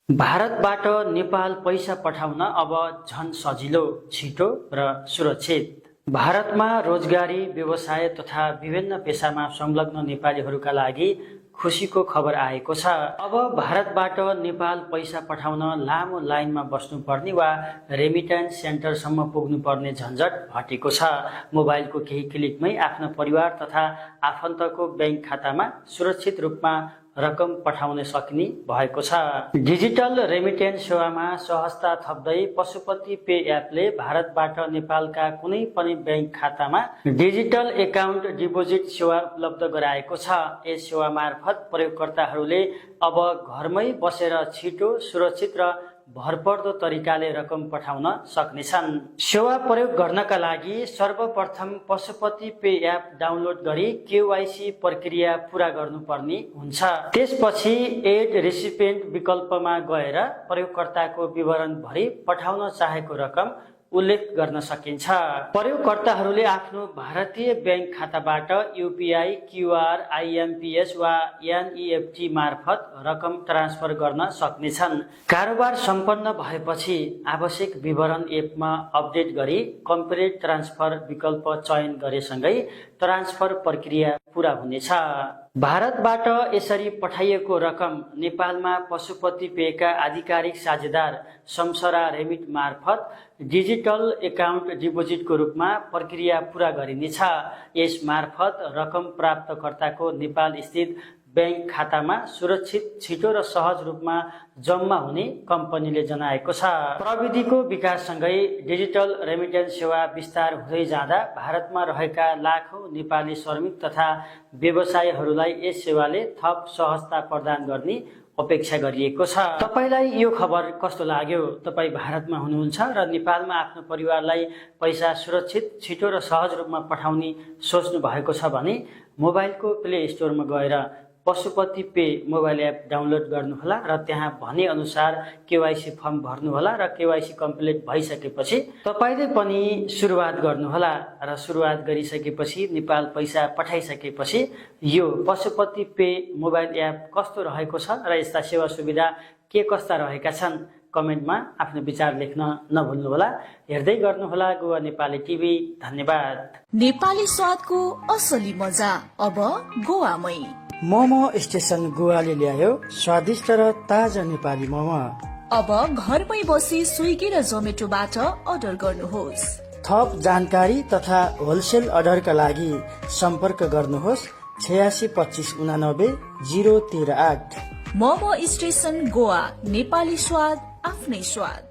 भारतबाट नेपाल पैसा पठाउन अब झन सजिलो, छिटो र सुरक्षित। भारतमा रोजगारी, व्यवसाय तथा विभिन्न पेसामा संलग्न नेपालीहरूका लागि खुसीको खबर आएको छ। अब भारतबाट नेपाल पैसा पठाउन लामो लाइनमा बस्नुपर्ने वा रेमिटेन्स सेन्टरसम्म पुग्नुपर्ने झन्झट हटेको छ। मोबाइलको केही क्लिकमै आफ्नो परिवार तथा आफन्तको बैंक खातामा सुरक्षित रूपमा रकम पठाउन सकिने भएको छ। डिजिटल रेमिटेन्स सेवामा सहजता थप्दै पशुपति पे एपले भारतबाट नेपालका कुनै पनि बैंक खातामा डिजिटल एकाउन्ट डिपोजिट सेवा उपलब्ध गराएको छ। यस सेवा मार्फत प्रयोगकर्ताहरूले अब घरमै बसेर छिटो, सुरक्षित र भरपर्दो तरिकाले रकम पठाउन सक्नेछन्। सेवा प्रयोग गर्नका लागि सर्वप्रथम पशुपति पे एप डाउनलोड गरी केवाइसी प्रक्रिया पूरा गर्नुपर्ने हुन्छ। त्यसपछि एड रेसिपिएन्ट विकल्पमा गएर प्रयोगकर्ताको विवरण भरी पठाउन चाहेको रकम उल्लेख गर्न सकिन्छ। प्रयोगकर्ताहरूले आफ्नो भारतीय बैंक खाताबाट युपिआई, क्युआर, आइएमपीएस वा एनइएफटी मार्फत रकम ट्रान्सफर गर्न सक्नेछन्। कारोबार सम्पन्न भएपछि आवश्यक विवरण एपमा अपडेट गरी कम्प्लिट ट्रान्सफर विकल्प चयन गरेसँगै ट्रान्सफर प्रक्रिया पूरा हुनेछ। भारतबाट यसरी पठाइएको रकम नेपालमा पशुपति पेका आधिकारिक साझेदार सम्सरा रेमिट मार्फत डिजिटल एकाउन्ट डिपोजिटको रूपमा प्रक्रिया पूरा गरिनेछ। यस मार्फत रकम प्राप्तकर्ताको नेपाल स्थित बैंक खातामा सुरक्षित, छिटो र सहज रूपमा जम्मा हुने कम्पनीले जनाएको छ। प्रविधिको विकाससँगै डिजिटल रेमिटेन्स सेवा विस्तार हुँदै जाँदा भारतमा रहेका लाखौं नेपाली श्रमिक तथा व्यवसायीहरूलाई यस सेवाले थप सहजता प्रदान गर्ने अपेक्षा गरिएको छ। तपाईलाई यो खबर कस्तो लाग्यो? तपाईँ भारतमा हुनुहुन्छ र नेपालमा आफ्नो परिवारलाई पैसा सुरक्षित, छिटो र सहज रूपमा पठाउने सोच्नु भएको छ भने मोबाइलको प्ले स्टोरमा गएर Pashupati pay mobile app download गर्नुहोला र त्यहाँ भने अनुसार केवाइसी फर्म भर्नुहोला र केवाइसी कम्प्लिट भइसकेपछि तपाईले पनि सुरुवात गर्नुहोला र सुरुवात गरिसकेपछि नेपाल पैसा पठाइसकेपछि यो पशुपति पे मोबाइल एप कस्तो रहेको छ र यस्ता सेवा सुविधा के कस्ता रहेका छन् कमेन्टमा आफ्नो विचार लेख्न नभुल्नुहोला। हेर्दै गर्नुहोला गोवा नेपाली टिभी। धन्यवाद। नेपाली स्वादको असली मजा अब गोवामै। मोमो स्टेसन गोवाले ल्यायो स्वादिष्ट र ताजा नेपाली मोमो। अब घरमै बसी स्विगी र जोमेटोबाट अर्डर गर्नुहोस्। थप जानकारी तथा होलसेल अर्डरका लागि सम्पर्क गर्नुहोस् 86 25 89 038। मोमो स्टेसन गोवा, नेपाली स्वाद आफ्नै स्वाद।